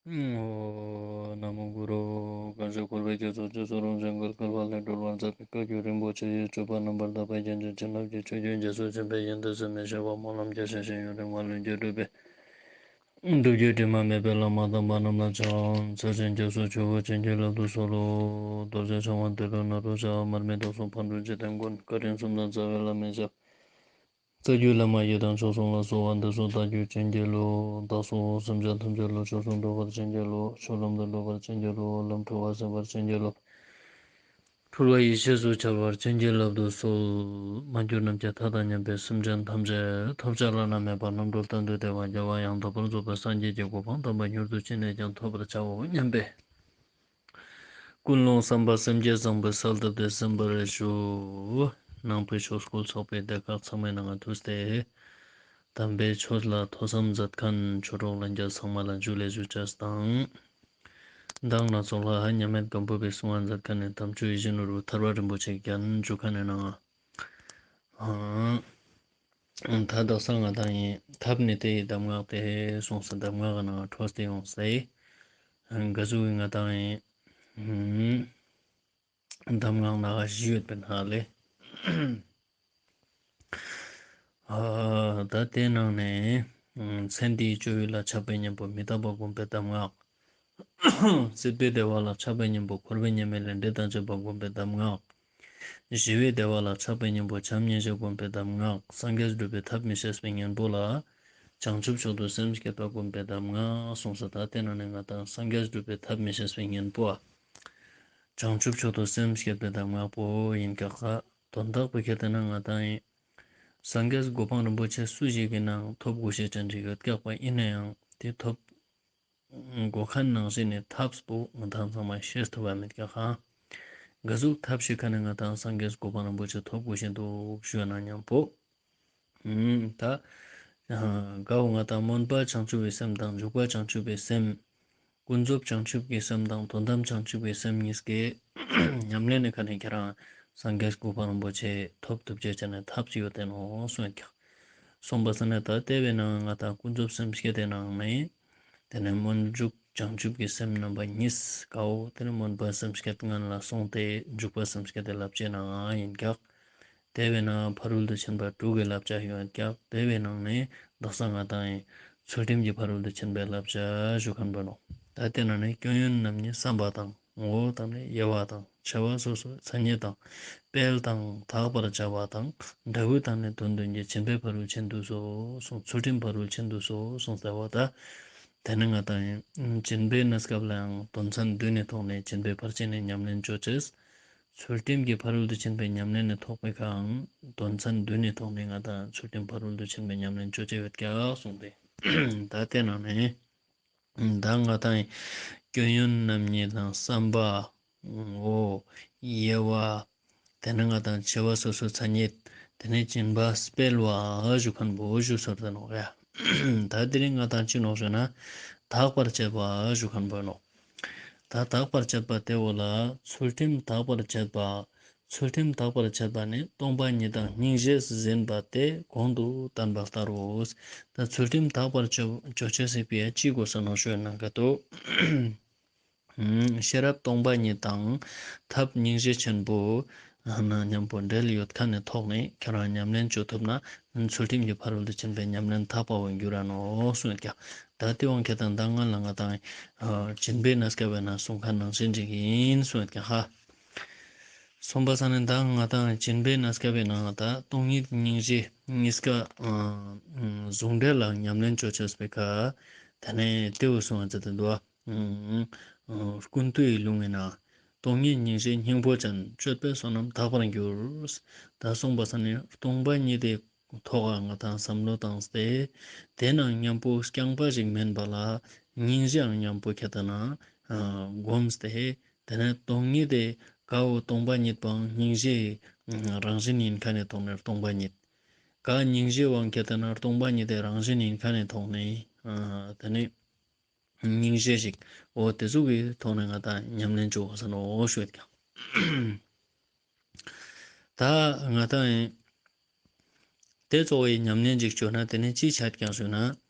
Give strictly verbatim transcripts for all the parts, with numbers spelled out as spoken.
ཨོཾ། ན་མོ་གུ་རུ། གང་ཞིག་འཁོར་བའི་རྒྱ་མཚོ་ཆུ་སོ་རུ་འཛིན་བཀོད་བཀོད་པ་ལས་སྒྲོལ་བར་མཛད་པའི་བཀའ་བརྒྱུད་རིན་པོ་ཆེ་ཡི་སྤྱོད་པ་རྣམ་པར་དག་པའི་རྒྱན་གྱི་བྱིན་རླབས་ཀྱི་ཆུ་རྒྱུན་རྒྱ་མཚོ་ཆེན་པོའི་ཡོན་ཏན་ཟད་མི་ཤེས་པ་སྨོན་ལམ་རྒྱ་ཆེ་ཞིང་ཡུན་རིང་བ་ལྷུན་གྱིས་གྲུབ་པའི་ཐུགས་རྒྱུད་དྲི་མ་མེད་པའི་བླ་མ་དམ་པ་རྣམས་ལ་ཕྱག་འཚལ་ཞིང་སྐྱབས་སུ་མཆིའོ། བྱིན་གྱིས་བརླབ་ཏུ་གསོལ་ལོ། རྡོ་རྗེ་འཆང་དབང་ཏེ་ལོ་ནཱ་རོ་ཞབས། མར་མི་དྭགས་གསུམ་ཕག་གྲུ་འཇིག་རྟེན་མགོན། བཀའ་དྲིན་གསུམ་ལྡན་རྩ་བའི་བླ་མའི་ཞབས། བཀའ་བརྒྱུད་བླ་མ་ཡི་དམ་མཆོག་གསུམ་ལ་གསོལ་བ་འདེབས་སོ། བདག་རྒྱུད་བྱིན་གྱིས་རློབས། བདག་སོགས་སེམས་ཅན་ཐམས་ཅད་བློ་ཆོས་སུ་འགྲོ་བར་བྱིན་གྱིས་རློབས། ཆོས་ལམ་དུ་འགྲོ་བར་བྱིན་གྱིས་རློབས། ལམ་འཁྲུལ་བ་སེལ་བར་བྱིན་གྱིས་རློབས། འཁྲུལ་བ་ཡེ་ཤེས་སུ་འཆར་བར་བྱིན་གྱིས་བརླབ་ཏུ་གསོལ། མ་གྱུར་ནམ་མཁའི་མཐའ་དང་མཉམ་པའི་སེམས་ཅན་ཐམས་ཅད་ཐོབ་བྱ་བླ་ན་མེད་པ་རྣམ་གྲོལ་གཏན་དུ་བདེ་བ་རྒྱལ་བ་ཡང་དག་པར་རྫོགས་པའི་སངས་རྒྱས་ཀྱི་གོ་འཕང་དམ་པ་མྱུར་དུ་ཅི་ནས་ཀྱང་ཐོབ་པར་བྱའོ་སྙམ་པའི་ཀུན་སློང་བསམ་པ་སེམས་བསྐྱེད་བཟང་པོས་གསལ་བཏབ་སྟེ་གསན་པར་ཞུ། ནང་པའི་ཆོས་སྐུལ་ཚོགས་པའི་སྡེ་ཁག་ཚང་མའི་ནང་ང་ཐུགས་ཏེ་དམ་པའི་ཆོས་ལ་ཐོས་བསམ་མཛད་མཁན་ཆོས་གྲོགས་ལྷན་རྒྱས་ཚང་མ་ལ་ཇུ་ལེ་ཞུ་ཅེས་དང་། མདང་ནང་ཚོགས་ལ་མཉམ་མེད་སྒམ་པོ་པའི་གསུང་བ་མཛད་མཁན་ནི་དམ་ཆོས་ཡིད་བཞིན་ནོར་བུ་ཐར་པ་རིན་པོ་ཆེ་རྒྱན་ཞུ་མཁན་ནི་ནང་ང་། ད་དག་ས་ང་དང་ཡིན་ཐབས་ནི་དེ་ཡི་གདམས་ངག་སྟེ་གསུངས་སེ་གདམས་ངག་གི་ནང་འཕྲོས་ཏེ་ཡོང་སེ། ག་ཟུག་གི་ང་དང་ཡིན་གདམས་ངག་ནང་བཞི་ཡོད་པའི་ནང་ལས། ད་དེའི་ནང་ནས་ཚེ་འདིའི་སྤྱོད་ཡུལ་ལ་ཆགས་པའི་གཉེན་པོ་མི་རྟག་པ་སྒོམ་པའི་གདམས་ངག་སྲིད་པའི་བདེ་བ་ལ་ཆགས་པའི་གཉེན་པོ་འཁོར་བའི་ཉེས་དམིགས་ལས་འབྲས་དང་བཅས་པ་སྒོམ་པའི་གདམས་ངག་ཞི་བའི་བདེ་བ་ལ་ཆགས་པའི་གཉེན་པོ་བྱམས་སྙིང་རྗེ་སྒོམ་པའི་གདམས་ངག་སངས་རྒྱས་སྒྲུབ་པའི་ཐབས་མི་ཤེས་པའི་གཉེན་པོ་ལ་བྱང་ཆུབ་མཆོག་ཏུ་སེམས་བསྐྱེད་པ་སྒོམ་པའི་གདམས་ངག་གསུངས་སོ། ད་དེ་ནང་ནས་ང་དང་སངས་རྒྱས་སྒྲུབ་པའི་ཐབས་མི་ཤེས་པའི་གཉེན་པོ་བྱང་ཆུབ་མཆོག་ཏུ་སེམས་བསྐྱེད་པའི་གདམས་ངག་པོ་ཡིན་ཀྱག་ག་དོན་དག་པོ་ཁྱེར་ཏེ་ན་ང་དང་ཡིན། སངས་རྒྱས་གོ་འཕང་རིན་པོ་ཆེ་སུ་ཞིག་གི་ནང་ཐོབ་དགོས་ཤེས་ཅན་ཞིག་ཡོད་ཀྱག་པ་ཡིན་ན་ཡང་དེ་ཐོབ་དགོས་མཁན་ནང་བཞིན་ནི་ཐབས་པོ་ང་དང་ཚང་མ་ཤེས་ཐུབ་པ་མེད་ཀྱག་ག་ག་ཟུག་ཐབས་ཤིག་ག་ནས་ང་དང་སངས་རྒྱས་གོ་འཕང་རིན་པོ་ཆེ་ཐོབ་དགོས་ཤེས་འདུག་ཞུ་ན་མཉམ་པོ། ད་གའོ་ང་དང་སྨོན་པ་བྱང་ཆུབ་པའི་སེམས་དང་འཇུག་པ་བྱང་ཆུབ་པའི་སེམས། ཀུན་རྫོབ་བྱང་ཆུབ་ཀྱི་སེམས་དང་དོན་དམ་བྱང་ཆུབ་ཀྱི་སེམས་གཉིས་ཀའི་ཉམས་ལེན་ནི་ཁ་ནས་ཁྱེད་རང་སངས་རྒྱས་གོ་འཕང་རིན་པོ་ཆེ་ཐོབ་ཐུབ་ཅེས་ཅན་ནི་ཐབས་ཅིག་ཡོད་དེ་ནོ་གསུངས་ཡོད་ཀྱག་གསུངས་པ་ས་ནས་ད་དེ་བས་ན་ང་དང་ཀུན་རྫོབ་སེམས་བསྐྱེད་དེ་ནང་ནས་དེ་ནས་སྨོན་འཇུག་བྱང་ཆུབ་ཀྱི་སེམས་རྣམ་པ་གཉིས་གའོ་དེ་ནས་སྨོན་པ་སེམས་བསྐྱེད་ངན་ལ་སོང་སྟེ་འཇུག་པ་སེམས་བསྐྱེད་དེ་ལབ་ཅེས་ནང་ཡིན་ཀྱག་དེ་བས་ན་ཕ་རོལ་ཏུ་ཕྱིན་པ་དྲུག་གི་བསླབ་བྱ་ཡོད་ཀྱག་དེ་བས་ནང་ནས་དག་ས་ང་དང་ཡིན་ཚུལ་ཁྲིམས་ཀྱི་ཕ་རོལ་ཏུ་ཕྱིན་པའི་བསླབ་བྱ་ཞུ་མཁན་པོ་ནོ། ད་དེ་ནང་ནས་སྐྱོན་ཡོན་རྣམ་གཉིས་བསམ་པ་དང་ངོ་བོ་དང་ནི་དབྱེ་བ་དང་བྱ་བ་སོ་སོའི་མཚན་ཉིད་དང་སྤེལ་དང་དག་པར་བྱ་བ་དང་འབྲས་བུ་དང་ནི་དོན་བདུན་གྱི་སྦྱིན་པའི་ཕ་རོལ་ཕྱིན་དུ་གསོལ་གསུངས། ཚུལ་ཁྲིམས་ཕ་རོལ་ཕྱིན་དུ་གསོལ་གསུངས་ཟེར་བ་ད། དེ་ནི་ང་དང་ཡིན་སྦྱིན་པའི་གནས་སྐབས་ལའང་དོན་ཚན་བདུན་ནི་ཐོག་ནས་སྦྱིན་པའི་ཕར་ཕྱིན་ནི་ཉམས་ལེན་ཅོ་ཅེས། ཚུལ་ཁྲིམས་ཀྱི་ཕ་རོལ་ཏུ་ཕྱིན་པའི་ཉམས་ལེན་ནི་ཐོག་པའི་ཁའང་དོན་ཚན་བདུན་ནི་ཐོག་ནས་ང་དང་ཚུལ་ཁྲིམས་ཕ་རོལ་ཏུ་ཕྱིན་པའི་ཉམས་ལེན་ཅོ་ཅེས་ཡོད་ཀྱག་གསུངས་ཏེ། ད་དེ་ནང་ནས་ད་ང་དང་སྐྱོན་ཡོན་རྣམ་གཉིས་དང་བསམ་པའོ་དབྱེ་བ། དེ་ནས་ང་དང་བྱ་བ་སོ་སོའི་མཚན་ཉིད། དེ་ནས་སྦྱིན་པ་སྤེལ་བ་ཞུ་མཁན་པོ་ཞུ་ཚར་ཏེ་ནོ་ཡ། ད་དེ་རིང་ང་དང་ཅི་ནོ་ཞུ་ན་དག་པར་བྱེད་པ་ཞུ་མཁན་པོ་ནོ། ད་དག་པར་བྱེད་པ་དེ་བོ་ལ་ཚུལ་ཁྲིམས་དག་པར་བྱེད་པ། ཚུལ་ཁྲིམས་དག་པར་བྱེད་པ་ནི་སྟོང་པ་ཉིད་དང་སྙིང་རྗེས་ཟིན་པ་དེ་གོང་དུ་བསྟན་པ་ལྟར་རོ། ད་ཚུལ་ཁྲིམས་དག་པར་བྱེད་ཅེས་ཟེར་བའི་ཡ་ཅི་དགོས་ས་ནོ་ཞུ་ན་ག་ཏོ། ཤེས་རབ་སྟོང་པ་ཉིད་དང་ཐབས་སྙིང་རྗེ་ཆེན་པོ་ན་མཉམ་པོ་འབྲེལ་ཡོད་མཁན་ནི་ཐོག་ནས་ཁྱེད་རང་ཉམས་ལེན་ཅོ་ཐུབ་ན་ཚུལ་ཁྲིམས་ཀྱི་ཕ་རོལ་ཏུ་ཕྱིན་པའི་ཉམས་ལེན་དག་པ་བོ་འགྱུར་ར་ནོ་གསུངས་ཀྱག་ད་དེ་དབང་ཁྱེད་དང་ད་ང་ལ་ང་དང་སྦྱིན་པའི་གནས་སྐབས་པའི་ནང་གསུང་མཁན་ནང་བཞིན་ཅིག་ཡིན་གསུངས་ཀྱག་ཧ། གསུངས་པ་ས་ནས་ད་ང་དང་སྦྱིན་པའི་གནས་སྐབས་པའི་ནང་ད་སྟོང་ཉིད་སྙིང་རྗེ་གཉིས་ཀ་ཟུང་འབྲེལ་ལ་ཉམས་ལེན་ཅོ་ཅེས་པའི་ཁ་དེ་ནས་དེ་བོ་གསུངས་ཟེར་ཏེ་འདུག་བ། ཀུན་བཏུས་ལུང་ངི་ནང་སྟོང་ཉིད་སྙིང་རྗེ་སྙིང་པོ་ཅན། སྤྱོད་པས་བསོད་ནམས་དག་པར་འགྱུར། ད་གསུངས་པ་ས་ནས་སྟོང་པ་ཉིད་དེ་ཐོག་ང་དང་བསམ་བློ་བཏང་སྟེ་དེ་ནང་མཉམ་པོ་རྐྱང་པ་ཞིག་མིན་པ་ལ་སྙིང་རྗེའང་མཉམ་པོ་ཁྱེད་ལྟ་ན་སྒོམ་སྟེ་དེ་ནས་སྟོང་ཉིད་དེ་ག་བོ་སྟོང་པ་ཉིད་པའང་སྙིང་རྗེའི་རང་བཞིན་ཡིན་མཁན་ནི་ཐོག་ནས་སྟོང་པ་ཉིད། ག་སྙིང་རྗེ་བོའང་ཁྱེད་ལྟ་ན་སྟོང་པ་ཉིད་དེ་རང་བཞིན་ཡིན་མཁན་ནི་ཐོག་ནས་དེ་ནས་སྙིང་རྗེ་ཞིག་འོ་དེ་ཟུག་གི་ཐོག་ནས་ང་དང་ཉམས་ལེན་ཅོ་དགོས་ས་ནོ་ཞུ་ཡོད་ཀྱག་ད་ང་དང་ཡིན། དེ་གཙོ་བོའི་ཉམས་ལེན་ཅིག་བྱོས་ན་དེ་ནས་ཅི་ཆགས་ཀྱག་ཞུ་ན།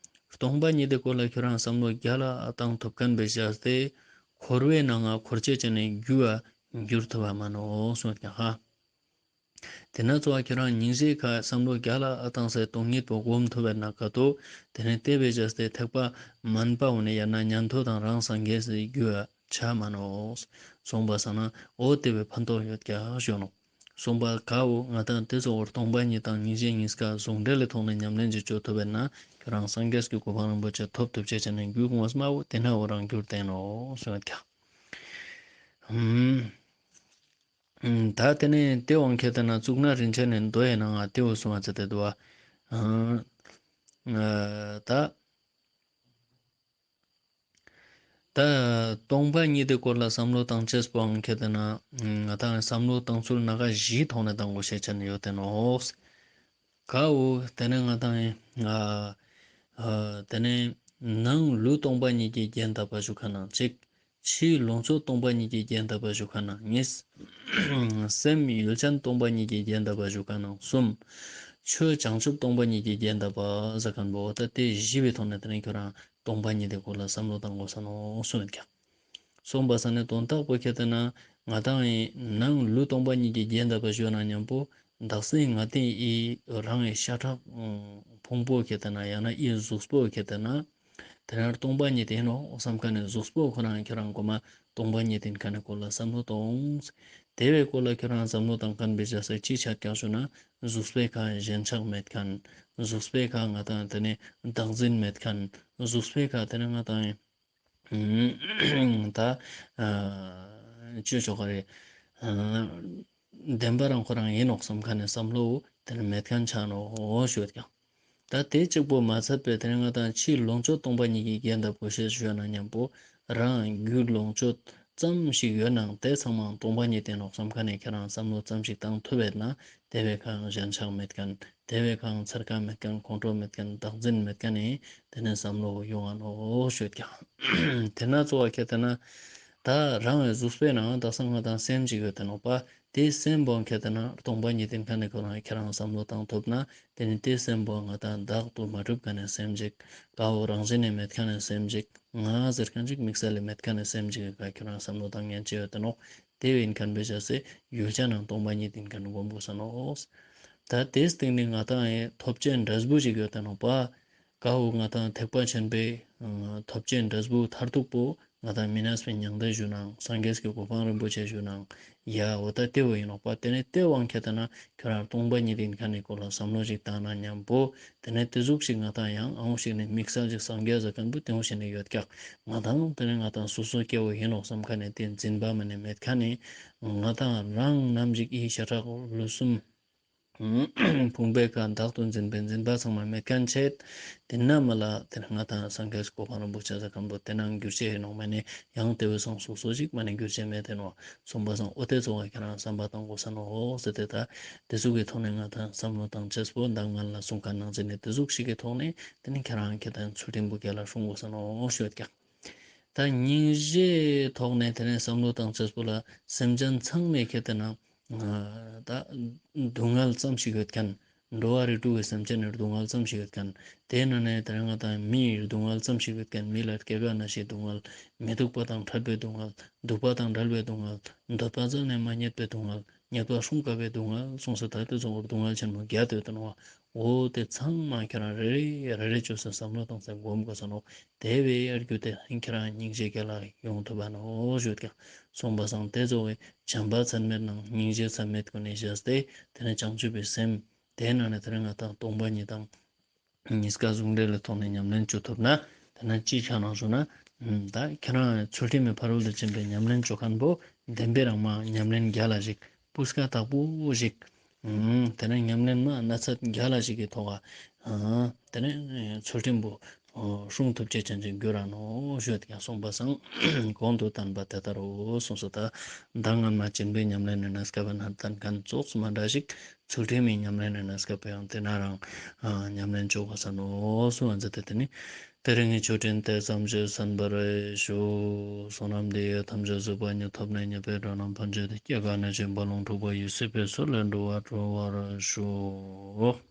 སྟོང་པ་ཉིད་དེ་སྐོར་ལ་ཁྱོ་རང་བསམ་བློ་རྒྱལ་ལ་བཏང་ཐུབ་ཁན་བེ་ཞག་སྟེ་འཁོར་བའི་ནང་ང་འཁོར་ཅེས་ཅན་ནི་རྒྱུ་བ་འགྱུར་ཐུབ་བ་མ་ནོག་གསུངས་ཀྱང་ཧ། དེ་ན་གཙོ་བོ་ཁྱོ་རང་སྙིང་རྗེ་ཁ་བསམ་བློ་རྒྱལ་ལ་བཏང་སྟེ་སྟོང་ཉིད་པོ་སྒོམ་ཐུབ་པ་ན་ཀ་ཏོ། དེ་ནེ་དེ་བེ་ཞག་སྟེ་ཐེག་པ་དམན་པ་འོ་ནེ་ཡང་ན་ཉན་ཐོས་དང་རང་སངས་རྒྱས་སི་རྒྱུ་བ་ཆ་མ་ནོག་གསུངས་པ་སང་ན་འོ་དེ་བེ་ཕན་ཐོགས་ཡོད་ཀྱག་ཞུ་ནོག། གསུངས་པ་ཀ་བོ་ང་དང་དེ་ཙོགས་སྟོང་པ་ཉིད་དང་སྙིང་རྗེ་གཉིས་ཀ་ཟུང་འབྲེལ་ལི་ཐོག་ནེ་ཉམས་ལེན་ཅིག་ཅོ་ཐུབ་པ་ན་ཁྱོ་རང་སངས་རྒྱས་སི་གོ་འཕང་རིན་པོ་ཆེ་ཐོབ་ཐུབ་ཅེས་ཅན་ནི་རྒྱུ་གོང་མ་བོ་དེ་ན་འོ་རང་རྒྱུར་བསྟན་ནོག་གསུངས་ཀྱག། ཧུམ། ད་དེ་ནེ་དེ་དབང་ཁྱེར་ཏེ་ན་གཙུག་ན་རིན་ཆེན་ནི་མདོ་ཡི་ནང་ང་དེ་བོ་གསུངས་པ་ཙ་དེ་འདུག་པ། ད་ད་སྟོང་པ་ཉིད་དེ་སྐོར་ལ་བསམ་བློ་བཏང་ཅེས་པོའང་ཁྱེར་ཏེ་ན་ང་དང་བསམ་བློ་བཏང་ཚུལ་ན་ཀ་བཞིའི་ཐོག་ནེ་བཏང་དགོས་ཤེས་ཅན་ཡོད་དེ་ནོག། ཀ་བོ་དེ་ནེ་ང་དང་ཨ་ཨ་དེ་ནེ་ནང་ལུས་སྟོང་པ་ཉིད་ཀྱི་རྒྱན་ལྟ་བུ་ཞུ་ཁན་ནང་གཅིག། ཕྱིའི་ལོངས་སྤྱོད་སྟོང་པ་ཉིད་ཀྱི་རྒྱན་ལྟ་བུ་ཞུ་ཁན་ནང་གཉིས། སེམས་ཡུལ་ཅན་སྟོང་པ་ཉིད་ཀྱི་རྒྱན་ལྟ་བུ་ཞུ་ཁན་ནང་གསུམ། ཆོས་བྱང་ཆུབ་སྟོང་པ་ཉིད་ཀྱི་རྒྱན་ལྟ་བུ་ཟེར་ཁན་བོ་ད་དེ་བཞི་བོའི་ཐོག་ནེ་དེ་ནེ་ཁྱོ་རང་སྟོང་པ་ཉིད་དེ་སྐོར་ལ་བསམ་བློ་བཏང་དགོས་ས་ནོག་གསུངས་ཡོད་ཀྱག། གསུངས་པ་སང་ནེ་དོན་དག་པོ་ཁྱེར་ཏེ་ན་ང་དང་ངི་ནང་ལུས་སྟོང་པ་ཉིད་ཀྱི་རྒྱན་ལྟ་བུ་ཞུ་ན་མཉམ་པོ་བདག་སྲིད་ང་དང་ངི་རང་ངི་ཤ་ཁྲག་ཕུང་པོ་ཁྱེར་ཏེ་ན་ཡང་ན་ངི་གཟུགས་པོ་ཁྱེར་ཏེ་ན་དེ་རང་སྟོང་པ་ཉིད་ཡིན་ནོག་བསམ་ཁན་ནི་གཟུགས་པོ་ཁོ་རང་ཁྱོ་རང་གོ་མ་སྟོང་པ་ཉིད་ཡིན་ཁན་ནི་སྐོར་ལ་བསམ་བློ་གཏོང་། དེ་བོའི་སྐོར་ལ་ཁྱོ་རང་བསམ་བློ་བཏང་ཁན་བེ་ཞག་སྟེ་ཅི་ཆ་ཀྱག་ཞུ་ན་གཟུགས་པོའི་ཁ་ཞེན་ཆགས་མེད་ཁན། གཟུགས་པོའི་ཁ་ང་དང་དེ་ནེ་བདག་འཛིན་མེད་ཁན། གཟུགས་པོའི་ཁ་དེ་ནེ་ང་དང་ད་ཨ་ཅོ་ཅོ་ག་རེ་ཨ་བདེན་པ་རང་ཁོ་རང་ཡིན་ནོག་བསམ་ཁན་ནི་བསམ་བློ་དེ་ནེ་མེད་ཁན་ཆ་ནོག་ཞུ་ཡོད་ཀྱག། ད་དེ་གཅིག་པོ་མ་ཚད་པའི་དེ་ནེ་ང་དང་ཕྱིའི་ལོངས་སྤྱོད་སྟོང་པ་ཉིད་ཀྱི་རྒྱན་ལྟ་བུ་ཞེས་ཞུ་ན་མཉམ་པོ་རང་རྒྱུ་ལོངས་སྤྱོད་ཙམ་ཞིག་ཡོད་ནའང་དེ་ཚང་མ་སྟོང་པ་ཉིད་ཡིན་ནོག་བསམ་ཁན་ནི་ཁྱོ་རང་བསམ་བློ་ཙམ་ཞིག་བཏང་ཐུབ་པ་ན་དེ་བོའི་ཁ་ཞེན་ཆགས་མེད་ཁན། དེ་བོའི་ཁ་འཚེར་ཁ་མེད་ཁན། ཁོང་ཁྲོ་མེད་ཁན། བདག་འཛིན་མེད་ཁན་ནི་དེ་ནེ་བསམ་བློ་ཡོང་ང་ནོག་ཞུ་ཡོད་ཀྱག། དེ་ན་གཙོ་བོ་ཁྱེར་ཏེ་ན་ད་རང་གི་གཟུགས་པོའི་ནང་ང་དག་ས་ང་དང་སེམས་ཅིག་ཡོད་དེ་ནོག་པ། དེ་སེམས་པོ་ཁྱེར་ཏེ་ན་སྟོང་པ་ཉིད་ཡིན་ཁན་ནི་ཁོ་རང་ཁྱོ་རང་བསམ་བློ་བཏང་ཐུབ་ན་དེ་ནེ་དེ་སེམས་པོ་ང་དང་བདག་ཏུ་མ་གྲུབ་ཁན་ནི་སེམས་ཅིག། ཀ་བོ་རང་བཞིན་ནེ་མེད་ཁན་ནི་སེམས་ཅིག། ང་ཟེར་ཁན་ཅིག་དམིགས་བསལ་ལ་མེད་ཁན་ནི་སེམས་ཅིག་གི་ཁ་ཁྱོ་རང་བསམ་བློ་བཏང་ཉན་ཅེས་ཡོད་དེ་ནོག། དེ་བོ་ཡིན་ཁན་བེ་ཞག་སྟེ་ཡུལ་ཅན་ནང་སྟོང་པ་ཉིད་ཡིན་ཁན་སྒོམ་དགོས་ས་ནོག། ད་དེའི་སྟེང་ནེ་ང་དང་ངི་ཐོབ་བྱའི་འབྲས་བུ་ཞིག་ཡོད་དེ་ནོག་པ། ཀ་བོ་ང་དང་ཐེག་པ་ཆེན་པོའི་ཐོབ་བྱའི་འབྲས་བུ་མཐར་ཐུག་པོ་ང་དང་མི་གནས་པའི་མྱང་འདས་ཞུ་ནའང་སངས་རྒྱས་ཀྱི་གོ་འཕང་རིན་པོ་ཆེ་ཞུ་ནའང་ཡ་འོ་ད་དེ་བོ་ཡིན་ནོག་པ། དེ་ནེ་དེ་དབང་ཁྱེར་ཏེ་ན་ཁྱོ་རང་སྟོང་པ་ཉིད་ཡིན་ཁན་ནི་སྐོར་ལ་བསམ་བློ་ཞིག་བཏང་ན་མཉམ་པོ་དེ་ནེ་དེ་ཟུག་ཞིག་ང་དང་ཡང་ཨང་ཞིག་ནེ་དམིགས་བསལ་ཞིག་སངས་རྒྱས་ཟེར་ཁན་བོ་དེ་བོ་ཞིག་ནེ་ཡོད་ཀྱག། ང་དང་དེ་ནེ་ང་དང་སོ་སོ་སྐྱེ་བོ་ཡིན་ནོག་བསམ་ཁན་ནི་དེ་འཛིན་པ་མ་ནེ་མེད་ཁན་ནི་ང་དང་རང་ནམ་ཞིག་ངི་ཤ་ཁྲག་ལུས་གསུམ་ཕུང་པོའི་ཁ་བདག་ཏུ་འཛིན་པའི་འཛིན་པ་ཚང་མ་མེད་ཁན་ཆེད། དེ་ན་མ་ལ་དེ་ནེ་ང་དང་སངས་རྒྱས་གོ་འཕང་རིན་པོ་ཆེ་ཟེར་ཁན་བོ་དེ་ནང་འགྱུར་ཅེས་ཡིན་ནོག་མ་ནེ་ཡང་དེ་བོའི་སང་སོ་སོ་ཞིག་མ་ནེ་འགྱུར་ཅེས་མེད་དེ་ནོག། གསུངས་པ་སང་འོ་དེ་གཙོ་བོ་ཁྱོ་རང་བསམ་པ་བཏང་དགོས་ས་ནོག་ཟེར་ཏེ་ད་དེ་ཟུག་གི་ཐོག་ནེ་ང་དང་བསམ་བློ་བཏང་ཅེས་པོ་ད་ང་ལ་གསུངས་ཁན་ནང་ཚན་ནི་དེ་ཟུག་ཞིག་གི་ཐོག་ནེ་དེ་ནེ་ཁྱོ་རང་ཁྱེར་ཏེ་ཚུལ་ཁྲིམས་པོ་རྒྱལ་ལ་སྲུང་དགོས་ས་ནོག་ཞུ་ཡོད་ཀྱག། ད་སྙིང་རྗེའི་ཐོག་ནེ་དེ་ནེ་བསམ་བློ་བཏང་ཅེས་པོ་ལ་སེམས་ཅན་ཚང་མའི་ཁྱེར་ཏེ་ན་ད་སྡུག་བསྔལ་ཙམ་ཞིག་ཡོད་ཁན། འགྲོ་བ་རིགས་དྲུག་གི་སེམས་ཅན་ནི་སྡུག་བསྔལ་ཙམ་ཞིག་ཡོད་ཁན། དེ་ནང་ནེ་དེ་རིང་ང་དང་མིའི་སྡུག་བསྔལ་ཙམ་ཞིག་ཡོད་ཁན། མི་ལ་སྐྱེ་རྒ་ན་འཆིའི་སྡུག་བསྔལ། མི་སྡུག་པ་དང་ཕྲད་པའི་སྡུག་བསྔལ། སྡུག་པ་དང་བྲལ་བའི་སྡུག་བསྔལ། འདོད་པ་ཟད་ནས་མ་རྙེད་པའི་སྡུག་བསྔལ། རྙེད་པ་སྲུང་དཀའ་བའི་སྡུག་བསྔལ་གསུངས་ས་ད་དེ་ཚོ་སྡུག་བསྔལ་ཆེན་མོ་བརྒྱད་ཡོད་དེ་ནོག། འོ་དེ་ཚང་མ་ཁྱོ་རང་རེ་རེ་རེ་རེ་བཅོས་སེ་བསམ་བློ་བཏང་སེ་སྒོམ་དགོས་ས་ནོག། དེ་བོའི་རྒྱུ་དེ་ཁྱོ་རང་སྙིང་རྗེ་རྒྱལ་ལ་ཡོང་ཐུབ་པ་ནོག་ཞུ་ཡོད་ཀྱག། གསུངས་པ་སང་དེ་གཙོ་བོ་བྱམས་པ་ཚད་མེད་ནང་སྙིང་རྗེ་ཚད་མེད་ཀུན་ནས་བཞག་སྟེ་དེ་ནེ་བྱང་ཆུབ་པའི་སེམས། དེ་ནང་ནེ་དེ་རིང་ང་དང་སྟོང་པ་ཉིད་དང་གཉིས་ཀ་ཟུང་འབྲེལ་ལ་ཐོག་ནེ་ཉམས་ལེན་ཅོ་ཐུབ་ན་དེ་ན་ཅི་ཆ་ནོག་ཞུ་ན། ད་ཁྱོ་རང་ཚུལ་ཁྲིམས་མི་ཕ་རོལ་ཏུ་ཕྱིན་པའི་ཉམས་ལེན་ཅོ་ཁན་བོ་བདེན་པའི་རང་མ་ཉམས་ལེན་རྒྱལ་ལ་ཞིག་སྤུས་ཀ་དག་པོ་ཞིག། དེ་ནེ་ཉམས་ལེན་མ་ན་ཚད་རྒྱལ་ལ་ཞིག་གི་ཐོག་ག་དེ་ནེ་ཚུལ་ཁྲིམས་པོ་སྲུང་ཐུབ་ཅེས་ཅན་ཅིག་འགྱུར་ར་ནོག་ཞུ་ཡོད་ཀྱག། གསུངས་པ་སང་གོང་དུ་བསྟན་པ་དེ་ལྟར་རོ་གསུངས་སོ། ད་མདང་སྔན་མ་སྦྱིན་པའི་ཉམས་ལེན་ནི་གནས་སྐབས་ན་བསྟན་ཁན་ཙོགས་སུ་མ་འདྲ་ཞིག་ཚུལ་ཁྲིམས་མི་ཉམས་ལེན་ནི་གནས་སྐབས་ཡང་དེ་ན་རང་ཉམས་ལེན་ཅོ་དགོས་ས་ནོག་གསུངས་པ་མཛད་དེ། དེ་ནེ་དེ་རིང་གི་ཆོས་འབྲེལ་དེ་ཙམ་ཞིག་གསན་པར་ཞུ། བསོད་ནམས་འདི་ཡིས་ཐམས་ཅད་གཟིགས་པ་ཉིད། ཐོབ་ནས་ཉེས་པའི་དགྲ་རྣམས་ཕམ་བྱས་ཏེ། སྐྱེ་རྒ་ན་འཆིའི་རྦ་ཀློང་འཁྲུགས་པ་ཡི། སྲིད་པའི་མཚོ་ལས་འགྲོ་བ་སྒྲོལ་བར་ཤོག།